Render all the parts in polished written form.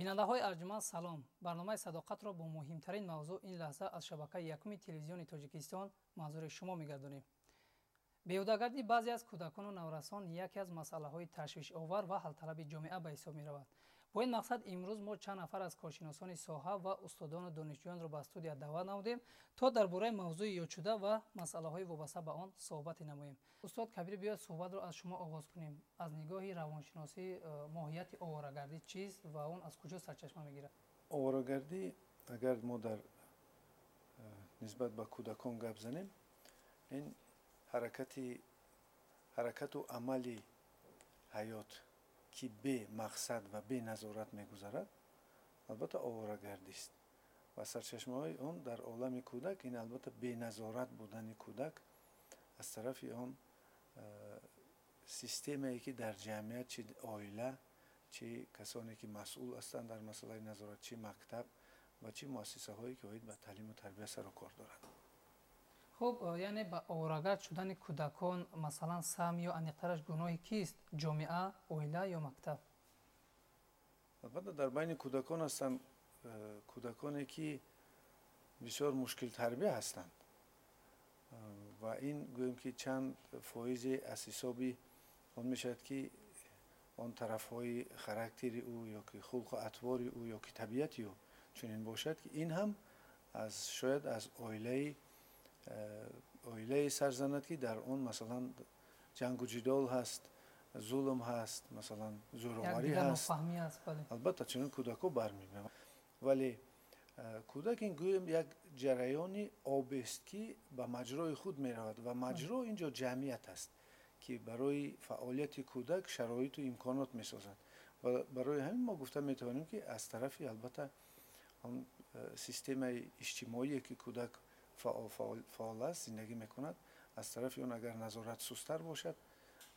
Бинандаҳои арҷманд, салом. Барномаи Садоқатро бо муҳимтарин мавзӯъ ин лаҳза аз шабакаи якуми телевизиони Тоҷикистон манзури шумо мегардонем. Беҳудагардии баъзе аз кӯдакону наврасон яке аз масъалаҳои ташвишовар ва ҳалталаби ҷомеа ба ҳисоб меравад. Бо ин мақсад имрӯз мо чанд нафар аз коршиносони соҳа ва устодону донишҷӯёнро ба студия даъват намудем, то дар бораи мавзӯи ёдшуда ва масъалаҳои вобаста ба он суҳбате намоем. Устод Кабир, биёед, суҳбатро аз шумо оғоз кунем. Аз нигоҳи равоншиносӣ моҳияти оворагардӣ чист ва он аз куҷо сарчашма мегирад? Оворагардӣ, агар мо дар нисбат ба кӯдакон гап занем, ин ҳаракату амали ҳаёт, ки бе мақсад ва бе назорат мегузарад, албатта, оворагардист ва сарчашмаҳои он дар олами кӯдак ин, албатта, беназорат будани кӯдак аз тарафи он системае, ки дар ҷамъият, чи оила, чи касоне, ки масъул ҳастанд дар масъалаи назорат, чи мактаб ва чи муассисаҳое, ки оид ба таълиму тарбия сару кор доранд. Хуб, яъне ба оворагард шудани кӯдакон, масалан, саҳм ё аниқтараш гуноҳи кист: ҷомеа, оила ё мактаб? Албатта, дар байни кӯдакон ҳастанд кӯдаконе, ки бисёр мушкилтарбия ҳастанд, ва ин, гӯем ки, чанд фоизе аз ҳисоби он мешавад, ки он тарафҳои характери ӯ ё ки хулқу атвори ӯ ё ки табиати ӯ чунин бошад, ки ин ҳам аз шояд аз оилае сар занад, ки дар он, масалан, ҷангу ҷидол ҳаст, зулм ҳаст, масалан, зӯроварӣ ҳаст. Албатта, чунин кӯдакҳо бармемеоянд. Вале кӯдак ин, гӯем, як ҷараёни обест, ки ба маҷрои худ меравад, ва маҷро ин ҷо ҷамъият аст, ки барои фаъолияти кӯдак шароиту имконот месозад. Ва барои ҳамин мо гуфта метавонем, ки аз тарафи, албатта, он системаи иҷтимоие, ки кӯдак фаъол аст, зиндагӣ мекунад, аз тарафи он агар назорат сусттар бошад,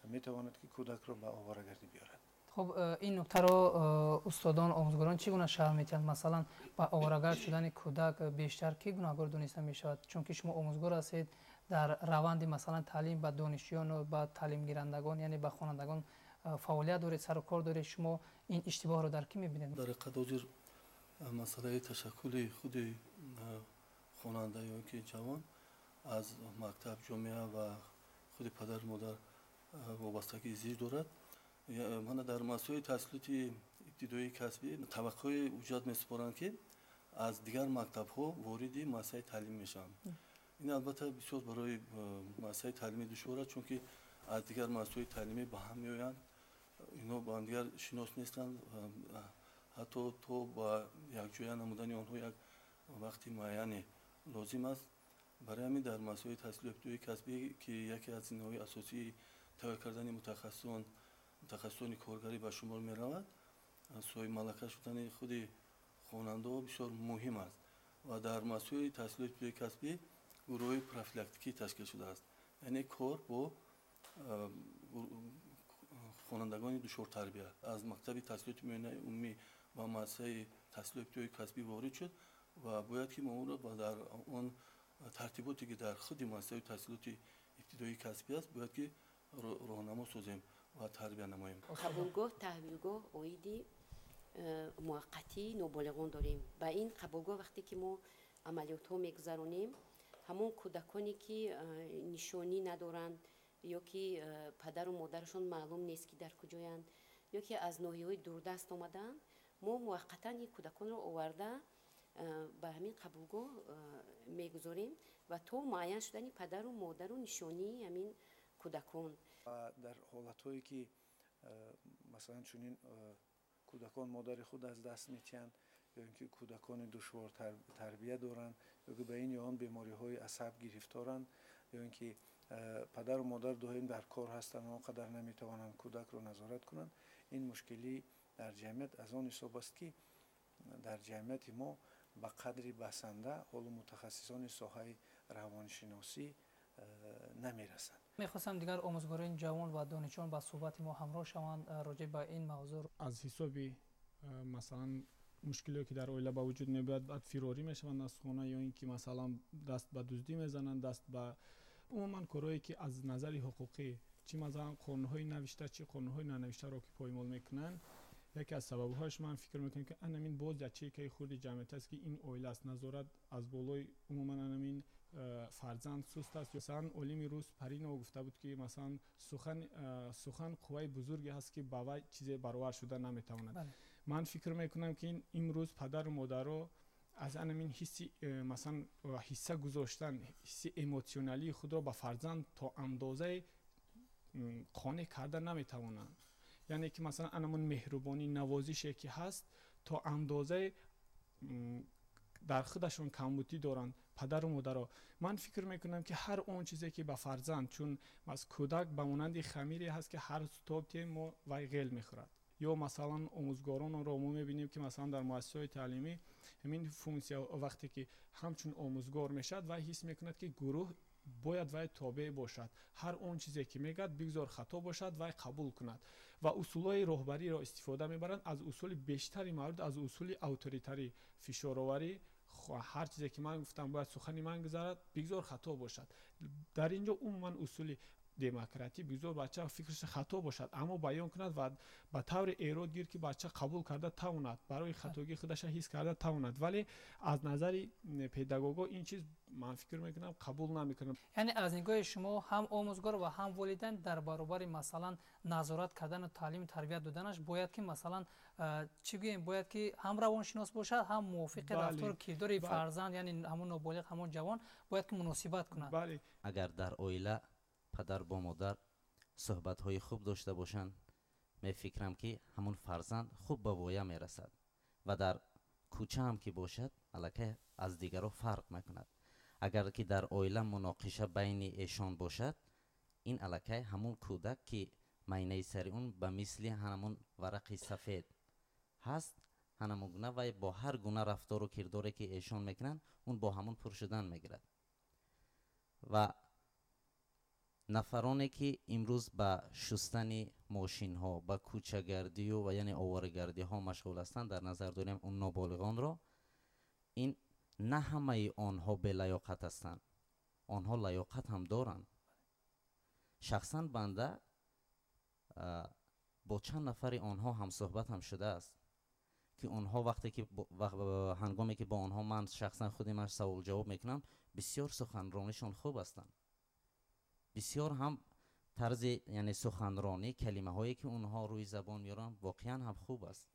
метавонад, ки кӯдакро ба оворагардӣ биёрад. Хуб, ин нуктаро устодон, омӯзгорон чӣ гуна шарҳ медиҳанд? Масалан, ба оворагард шудани кӯдак бештар кӣ гунаҳкор дониста мешавад? Чунки шумо омӯзгор ҳастед, дар раванди, масалан, таълим ба донишҷӯёну ба таълимгирандагон, яъне ба хонандагон, фаъолият доред, сару кор доред. Шумо ин иштибоҳро дар кӣ мебинед? Дар ҳақиқат, ҳозир масъалаи ташаккули худи хонанда ё ки ҷавон аз мактаб, ҷомеа ва худи падару модар вобастагии зич дорад. Мана, дар муассисаҳои таҳсилоти ибтидоии касбӣ табақаҳои ҳуҷҷат месупоранд, ки аз дигар мактабҳо вориди муассисаи таълимӣ мешаванд. Ин, албатта, бисёр барои муассисаи таълимӣ душвор аст, чунки аз дигар муассисаҳои таълимӣ ба ҳам меоянд, инҳо ба ҳамдигар шинос нестанд, ҳатто то ба якҷоя намудани онҳо як вақти муайяне лозим аст. Барои ҳамин дар муассисаҳои таҳсилоти ибтидоии касбӣ, ки яке аз зинаҳои асосии тайёр кардани мутахассисони коргарӣ ба шумор меравад, соҳибмалака шудани худи хонандаҳо бисёр муҳим аст ва дар муассисаҳои таҳсилоти ибтидоии касбӣ гурӯҳҳои профилактикӣ ташкил шудааст, яъне кор бо хонандагони душвортарбия. Аз мактаби таҳсилоти миёнаи умумӣ ба муассисаи таҳсилоти ибтидоии касбӣ ворид шуд ва бояд ки мо ӯро дар он тартиботе, ки дар худи муассисаи таҳсилоти ибтидоии касбӣ аст, бояд ки роҳнамо созем ва тарбия намоем. Қабулгоҳ, таҳвилгоҳ оиди муваққатии ноболиғон дорем. Ба ин қабулгоҳ вақте ки мо амалиётҳо мегузаронем, ҳамон кӯдаконе, ки нишонӣ надоранд ё ки падару модарашон маълум нест, ки дар куҷоянд, ё ки аз ноҳияҳои дурдаст омадаанд, мо муваққатан ин кӯдаконро оварда ба ҳамин қабулгоҳ мегузорем ва то муайян шудани падару модару нишонии ҳамин кӯдакон. Дар ҳолатҳое, ки, масалан, чунин кӯдакон модари худ аз даст метиҳанд ё ин ки кӯдакони душвортарбия доранд, ё ки ба ин ё он бемориҳои асаб гирифторанд, ё ин ки падару модар доим дар кор ҳастанд, он қадар наметавонанд кӯдакро назорат кунанд, ин мушкилӣ дар ҷамъият аз он ҳисоб аст, ки дар ҷамъияти мо ба қадри басанда ҳоло мутахассисони соҳаи равоншиносӣ намерасанд. Мехостам дигар омӯзгорони ҷавон ва донишҷӯён ба суҳбати мо ҳамроҳ шаванд роҷеъ ба ин мавзӯъ. Аз ҳисоби, масалан, мушкилиҳое, ки дар оила ба вуҷуд меояд, баъд фирорӣ мешаванд аз хона, ё ин ки, масалан, даст ба дуздӣ мезананд, даст ба умуман корҳое, ки аз назари ҳуқуқӣ, чӣ, масалан, қонунҳои навишта, чӣ қонунҳои нанавиштаро ки поймол мекунанд. Яке аз сабабҳояш ман фикр мекунам, ки анамин боз ячейкаи хурди ҷамъият аст, ки ин оила аст. Назорат аз болои умуман анамин фарзанд суст аст. Масалан, олими рус Паринов гуфта буд, ки масалан сухан қувваи бузурге ҳаст, ки ба вай чизе баровар шуда наметавонад. Ман фикр мекунам, ки имрӯз падару модаро аз анамин ҳисси масалан ҳисса гузоштан, ҳисси эмотсионалии худро ба фарзанд то андозаи қонеъ карда наметавонанд. Яъне ки масалан анамон меҳрубонӣ, навозише ки ҳаст, то андозаи дар худашон камбудӣ доранд падару модаро. Ман фикр мекунам, ки ҳар он чизе ки ба фарзанд, чун аз кӯдак ба монанди хамире ҳаст, ки ҳар тобте мо вай ғел мехӯрад. Ё масалан омӯзгоронро мо мебинем, ки масалан дар муассисаҳои таълимӣ ҳамин функсия вақте ки ҳамчун омӯзгор мешавад, вай ҳис мекунад, ки гурӯҳ бояд вай тобеъ бошад. Ҳар он чизе ки мегӯяд, бигзор хато бошад, вай қабул кунад. Ва усулҳои роҳбариро истифода мебаранд, аз усули бештари маврид аз усули авторитарӣ, фишороварӣ. Ҳар чизе ки ман гуфтам, бояд сухани ман гузарад, бигзор хато бошад. Дар ин ҷо умуман усули демократӣ, бигзор бача фикраш хато бошад, аммо баён кунад ва ба таври эрод гир, ки бача қабул карда тавонад, барои хатогии худаша ҳис карда тавонад. Вале аз назари педагого ин чиз, ман фикр мекунам, қабул намекунам. Яъне аз нигоҳи шумо ҳам омӯзгор ва ҳам волидайн дар баробари масалан назорат кардану таълиму тарбият доданаш бояд ки масалан чӣ гӯем, бояд ки ҳам равоншинос бошад, ҳам мувофиқи рафтору кирдори фарзанд, яъне ҳамон ноболиғ, ҳамон ҷавон бояд ки муносибат кунад. Агар дар оила падар бо модар суҳбатҳои хуб дошта бошанд, мефикрам, ки ҳамун фарзанд хуб ба воя мерасад ва дар кӯча ҳам ки бошад, аллакай аз дигарро фарқ мекунад. Агар ки дар оила муноқиша байни эшон бошад, ин аллакай ҳамун кӯдак, ки майнаи сари он ба мисли ҳамун варақи сафед ҳаст, ҳамон гуна вай бо ҳар гуна рафтору кирдоре ки эшон мекунанд, он бо ҳамун пур шудан мегирад. Ва нафароне ки имрӯз ба шустани мошинҳо, ба кӯчагардию ва яъне оворагардиҳо машғул ҳастанд, дар назар дорем он ноболиғонро, ин на ҳамаи онҳо белаёқат ҳастанд, онҳо лаёқат ҳам доранд. Шахсан банда бо чанд нафари онҳо ҳамсӯҳбат ҳам шудааст, ки онҳо вақте ки ҳангоме ки бо онҳо ман шахсан худи ман савол-ҷавоб мекунам, бисёр суханронишон хуб ҳастанд, бисёр ҳам тарзи яъне суханронӣ, калимаҳое ки онҳо рӯи забон меоранд, воқеан ҳам хуб аст.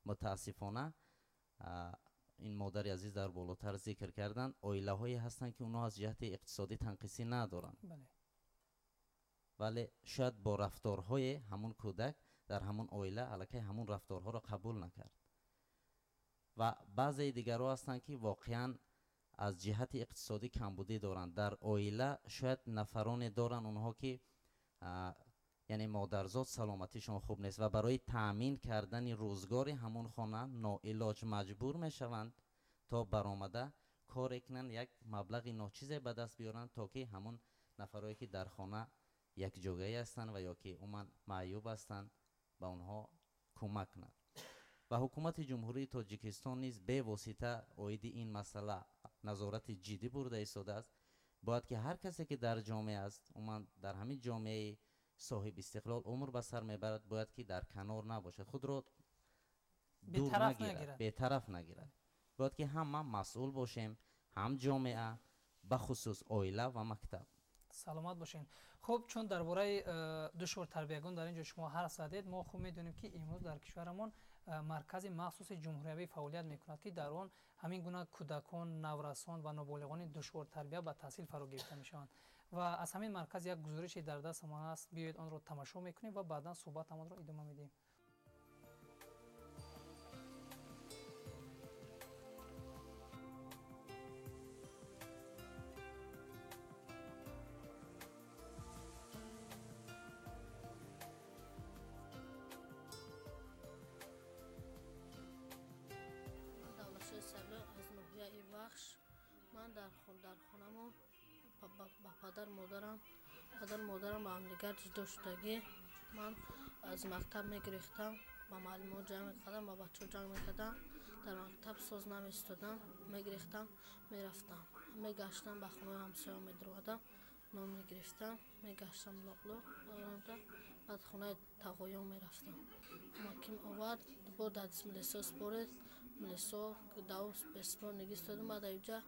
Мутаассифона, ин модари азиз дар болотар зикр карданд, оилаҳое ҳастанд, ки онҳо аз ҷиҳати иқтисодӣ танқисӣ надоранд, вале шояд бо рафторҳои ҳамун кӯдак дар ҳамун оила аллакай ҳамун рафторҳоро қабул накард. Ва баъзеи дигарҳо ҳастанд, ки воқеан аз ҷиҳати иқтисодӣ камбудӣ доранд. Дар оила шояд нафароне доранд онҳо, ки яъне модарзод саломатишон хуб нест ва барои таъмин кардани рӯзгори ҳамун хона ноилоҷ маҷбур мешаванд то баромада коре кунанд, як маблағи ночизе ба даст биёранд, то ки ҳамун нафарое ки дар хона якҷогаӣ ҳастанд ва ё ки умуман маъюб ҳастанд, ба онҳо кӯмак кунанд. Ва ҳукумати Ҷумҳурии Тоҷикистон низ бевосита оиди ин масъала назорати ҷиддӣ бурда истодааст. Бояд ки ҳар касе ки дар ҷомеа аст, умуман дар ҳамин ҷомеаи соҳиби истиқлол умр ба сар мебарад, бояд ки дар канор набошад, худро дур нагирад, бетараф нагирад. Бояд ки ҳама масъул бошем, ҳам ҷомеа, бахусус оила ва мактаб. Саломат бошед. Хуб, чун дар бораи душвортарбиягон дар ин ҷо шумо ҳарф задед, мо хуб медонем, ки имрӯз дар кишварамон маркази махсуси ҷумҳуриявӣ фаъолият мекунад, ки дар он ҳамин гуна кӯдакон, наврасон ва ноболиғони душвортарбия ба таҳсил фаро гирифта мешаванд. Ва аз ҳамин марказ як гузорише дар дастамон аст, биёед онро тамошо мекунем ва баъдан суҳбатамонро идома медиҳем. Аз ноҳияи Вахш. Ман дар хонамон ба падар модарам ба ҳамдигар ҷудо шудагӣ. Ман аз мактаб мегирифтам, ба муаллимон ҷанг мекардам, ба бачаҳо ҷанг мекардам. Дар мактаб соз намеистодам, мегирифтам, мерафтам, мегаштам, ба хонаи ҳамсоя медаровардам, нон мегирифтам, мегаштам лоқлоқ, Баъд хонаи тағоён мерафтам. Ки овард, бо дар милисо според, милисо дав беспор нигистодум, баъд аюҷа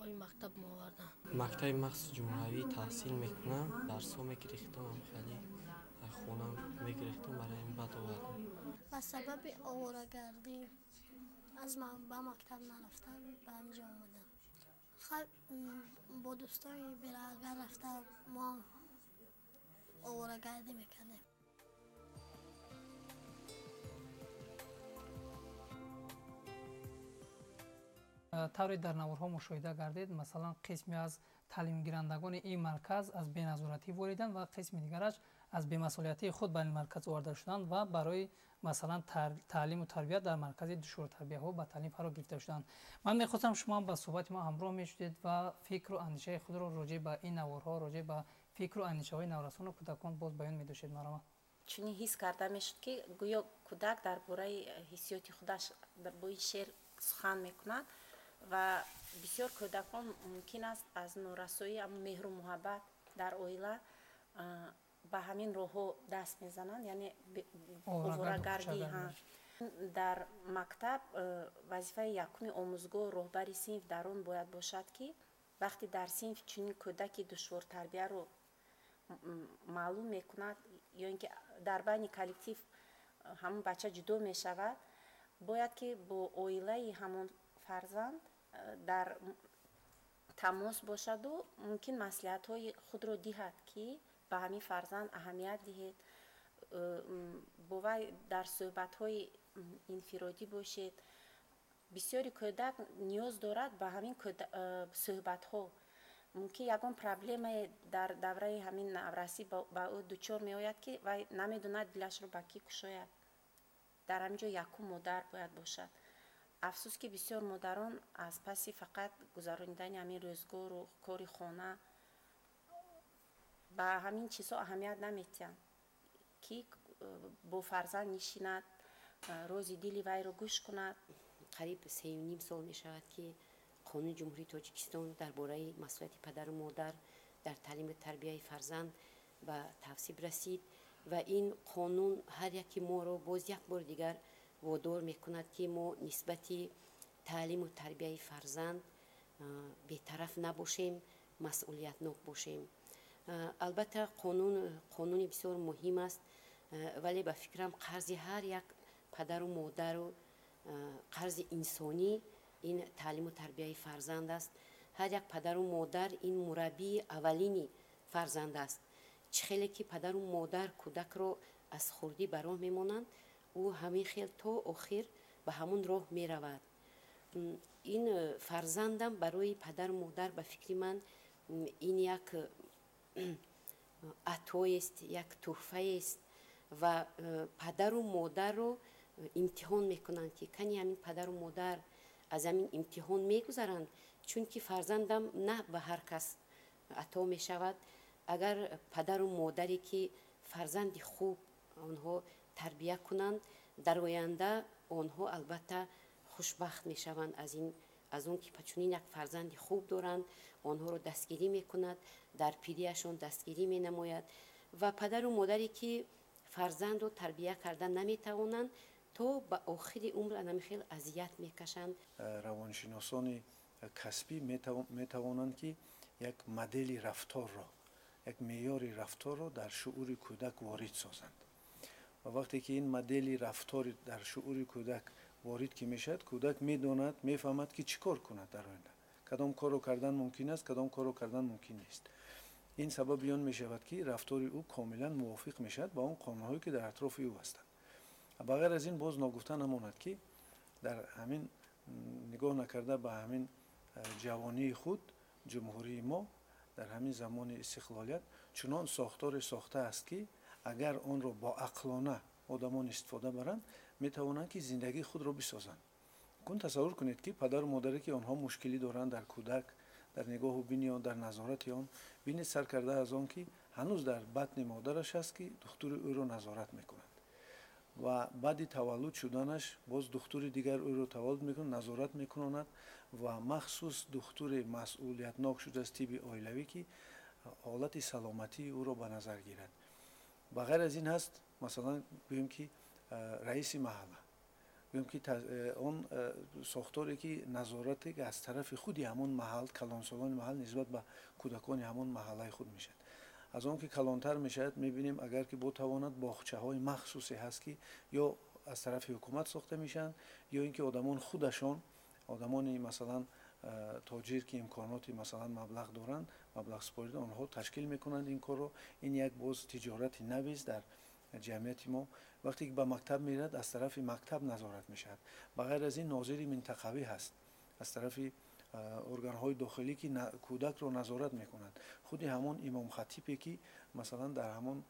ои мактаб меовардам. Мактаби махсуси ҷумҳуравӣ таҳсил мекунам. Дарсҳо мегирифтам, хеле хона мегирифтам, барои ин бад овардам. Ба сабаби оворагардӣ аз ба мактаб нарафтам, ба ҳаминҷо омадам. Бо дӯстони берагар рафта мо оворагардӣ мекардем. Тавре дар наворҳо мушоҳида гардид, масалан, қисме аз таълимгирандагони ин марказ аз беназоратӣ вориданд ва қисми дигараш аз бемасъулиятии худ ба ин марказ оварда шуданд ва барои масалан таълиму тарбият дар маркази душвортарбияҳо ба таълим фаро гирифта шуданд. Ман мехостам шумо ба суҳбати мо ҳамроҳ мешудед ва фикру андешаи худро роҷеъ ба ин наворҳо, роҷеъ ба фикру андешаҳои наврасону кӯдакон боз баён медоштед. Марома, чунин ҳис карда мешуд, ки гӯё кӯдак дар бораи ҳиссиёти худаш бо ин шеър сухан мекунад ва бисёр кӯдакон мумкин аст аз норасоии меҳру муҳаббат дар оила ба ҳамин роҳҳо даст мезананд, яъне оворагардӣ. Дар мактаб вазифаи якуми омӯзгор, роҳбари синф дар он бояд бошад, ки вақте дар синф чунин кӯдаки душвортарбияро маълум мекунад ё ин ки дар байни коллектив ҳамон бача ҷудо мешавад, бояд ки бо оилаи ҳамон фарзанд дар тамос бошаду мумкин маслиҳатҳои худро диҳад, ки ба ҳамин фарзанд аҳамият диҳед, бо вай дар суҳбатҳои инфиродӣ бошед. Бисёри кӯдак ниёз дорад ба ҳамин суҳбатҳо. Мумкин ягон проблемае дар давраи ҳамин наврасӣ ба ӯ дучор меояд, ки вай намедонад дилашро ба кӣ кушояд. Дар ҳамин ҷо якум модар бояд бошад. Афсӯс, ки бисёр модарон аз паси фақат гузаронидани ҳамин рӯзгору кори хона ба ҳамин чизҳо аҳамият наметиҳанд, ки бо фарзанд нишинад, рози дили вайро гӯш кунад. Қариб 3,5 сол мешавад, ки Қонуни Ҷумҳурии Тоҷикистон дар бораи масъулияти падару модар дар таълиму тарбияи фарзанд ба тавсиб расид ва ин қонун ҳар яки моро боз як бори дигар водор мекунад, ки мо нисбати таълиму тарбияи фарзанд бетараф набошем, масъулиятнок бошем. Албатта, қонун қонуни бисёр муҳим аст, вале ба фикрам қарзи ҳар як падару модару қарзи инсонӣ ин таълиму тарбияи фарзанд аст. Ҳар як падару модар ин мураббии аввалини фарзанд аст. Чӣ хеле ки падару модар кӯдакро аз хурдӣ ба роҳ мемонанд, ӯ ҳамин хел то охир ба ҳамун роҳ меравад. Ин фарзандам барои падару модар, ба фикри ман, ин як атоест, як тӯҳфаест ва падару модарро имтиҳон мекунанд, ки кани ҳамин падару модар аз ҳамин имтиҳон мегузаранд, чунки фарзандам на ба ҳар кас ато мешавад. Агар падару модаре ки фарзанди хуб онҳо тарбия кунанд, дар оянда онҳо албатта хушбахт мешаванд аз он ки чунин як фарзанди хуб доранд, онҳоро дастгирӣ мекунад, дар пирияшон дастгирӣ менамояд. Ва падару модаре ки фарзандро тарбия карда наметавонанд, то ба охири умр анами хел азият мекашанд. Равоншиносони касбӣ метавонанд, ки як модели рафторро, як меъёри рафторро дар шуури кӯдак ворид созанд. Ва вақте ки ин модели рафтори дар шуури кӯдак ворид ки мешавад, кӯдак медонад, мефаҳмад, ки чӣ кор кунад дар оянда, кадом корро кардан мумкин аст, кадом корро кардан мумкин нест. Ин сабаби он мешавад, ки рафтори ӯ комилан мувофиқ мешавад ба он қонунҳое, ки дар атрофи ӯ ҳастанд. Ба ғайр аз ин, боз ногуфта намонад, ки дар ҳамин нигоҳ накарда ба ҳамин ҷавонии худ, ҷумҳурии мо дар ҳамин замони истиқлолият чунон сохторе сохтааст, ки агар онро боақлона одамон истифода баранд, метавонанд, ки зиндагии худро бисозанд. Кун тасаввур кунед, ки падару модаре, ки онҳо мушкилӣ доранд дар кӯдак, дар нигоҳу бини он, дар назорати он, бинед, сар карда аз он ки ҳанӯз дар батни модараш аст, ки духтури ӯро назорат мекунад, ва баъди таваллуд шуданаш боз духтури дигар ӯро таваллуд мекунад, назорат мекунонад, ва махсус духтури масъулиятнок шудааст тибби оилавӣ, ки ҳолати саломатии ӯро ба назар гирад. Ба ғайр аз ин ҳаст, масалан, гӯем ки раиси маҳалла, гӯем ки он сохторе ки назорате ки аз тарафи худи ҳамон маҳал, калонсолони маҳал нисбат ба кӯдакони ҳамон маҳаллаи худ мешавад. Аз он ки калонтар мешавад, мебинем агар ки ботавонад, боғчаҳои махсусе ҳаст ки ё аз тарафи ҳукумат сохта мешаванд, ё ин ки одамон худашон, одамони масалан тоҷир ки имконоти масалан маблағ доранд, маблағ супорида, онҳо ташкил мекунанд ин корро. Ин як боз тиҷорати навист дар ҷамъияти мо. Вақте ки ба мактаб меравад, аз тарафи мактаб назорат мешавад. Ба ғайр аз ин нозири минтақавӣ ҳаст аз тарафи органҳои дохилӣ ки кӯдакро назорат мекунанд. Худи ҳамон имомхатибе ки масалан дар ҳамон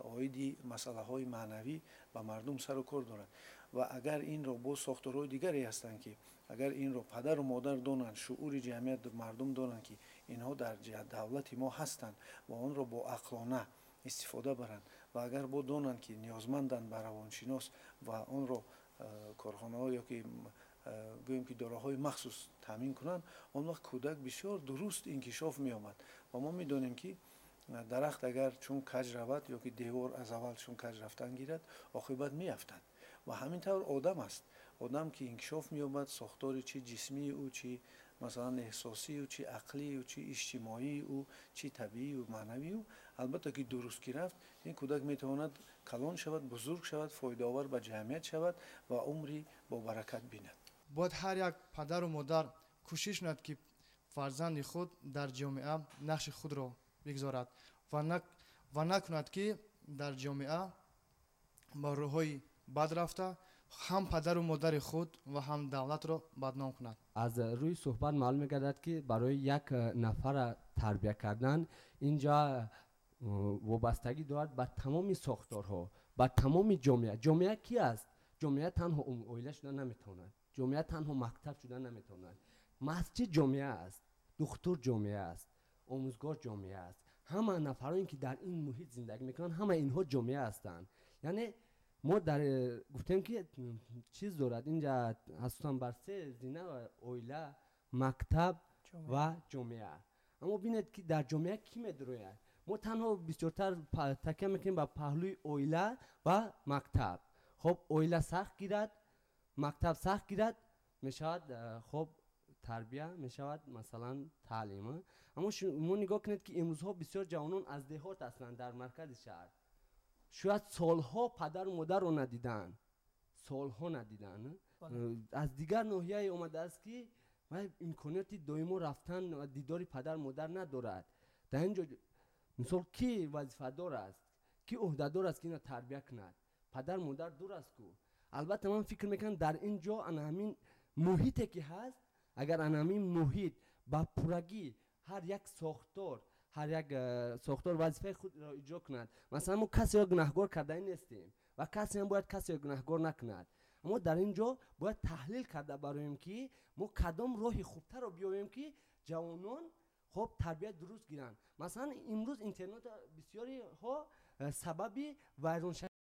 оиди масъалаҳои маънавӣ ба мардум сару кор дорад. Ва агар инро боз сохторҳои дигаре ҳастанд ки агар инро падару модар донанд, шуури ҷамъият мардум донанд ки инҳо дар давлати мо ҳастанд ва онро бо ақлона истифода баранд, ва агар бо донанд ки ниёзманданд ба равоншинос ва онро корхонаҳо ё ки гӯем ки дораҳои махсус таъмин кунанд, он вақт кӯдак бисёр дуруст инкишоф меёбад. Ва мо медонем ки дарахт агар чун каҷ равад ё ки девор аз аввал чун каҷ рафтан гирад, оқибат меафтад. Ва ҳамин тавр одам аст. Одам ки инкишоф меёбад, сохтори чи ҷисмии ӯ, чи масалан эҳсосии ӯ, чи ақлии ӯ, чи иҷтимоии ӯ, чи табиию маънавии ӯ, албатта ки дуруст ки рафт, ин кӯдак метавонад калон шавад, бузург шавад, фоидаовар ба ҷамъият шавад ва умри бобаракат бинад. Бояд ҳар як падару модар кӯшиш кунад ки фарзанди худ дар ҷомеа нақши худро бигзорад ва накунад ки дар ҷомеа ба роҳҳои бад рафта ҳам падару модари худ ва ҳам давлатро бадном кунад. Аз рӯи суҳбат маълум мегардад ки барои як нафара тарбия кардан инҷа вобастагӣ дорад ба тамоми сохторҳо, ба тамоми ҷомеа. Ҷомеа ки аст? Ҷомеа танҳо оила шуда наметавонад, ҷомеа танҳо мактаб шуда наметавонад. Масҷид ҷомеа аст, духтур ҷомеа аст, омӯзгор ҷомеа аст. Ҳама нафароне ки дар ин муҳит зиндагӣ мекунанд, ҳама инҳо ҷомеа ҳастанд. Яъне мо дар гуфтем ки чиз дорад инҷа, асосан бар се зина: оила, мактаб ва ҷомеа. Аммо бинед ки дар ҷомеа кӣ медурояд? Мо танҳо бисёртар такя мекунем ба паҳлӯи оила ва мактаб. Хоб, оила сахт гирад, мактаб сахт гирад, мешавад хоб тарбия, мешавад масалан таълим. Аммо шумо нигоҳ кунед ки имрӯзҳо бисёр ҷавонон аз деҳот ҳастанд дар маркази шаҳр. Шояд солҳо падару модарро надиданд, солҳо надиданд. Аз дигар ноҳияе омадааст ки имконияти доимо рафтан ва дидори падару модар надорад. Дар ин ҷо мисол ки вазифадор аст, ки ӯҳдадор аст ки инро тарбия кунад? Падару модар дур аст ку. Албатта ман фикр мекунам дар ин ҷо ана ҳамин муҳите ки ҳаст, агар ана ҳамин муҳит ба пуррагӣ ҳар як сохтор, ҳар як сохтор вазифаи худро иҷро кунад. Масалан, мо касеро гунаҳгор карданӣ нестем ва касе ҳам бояд касеро гунаҳгор накунад. Аммо дар ин ҷо бояд таҳлил карда бароем ки мо кадом роҳи хубтарро биёбем ки ҷавонон хоб тарбия дуруст гиранд. Масалан, имрӯз интернет бисёриҳо сабаби вайроншавӣ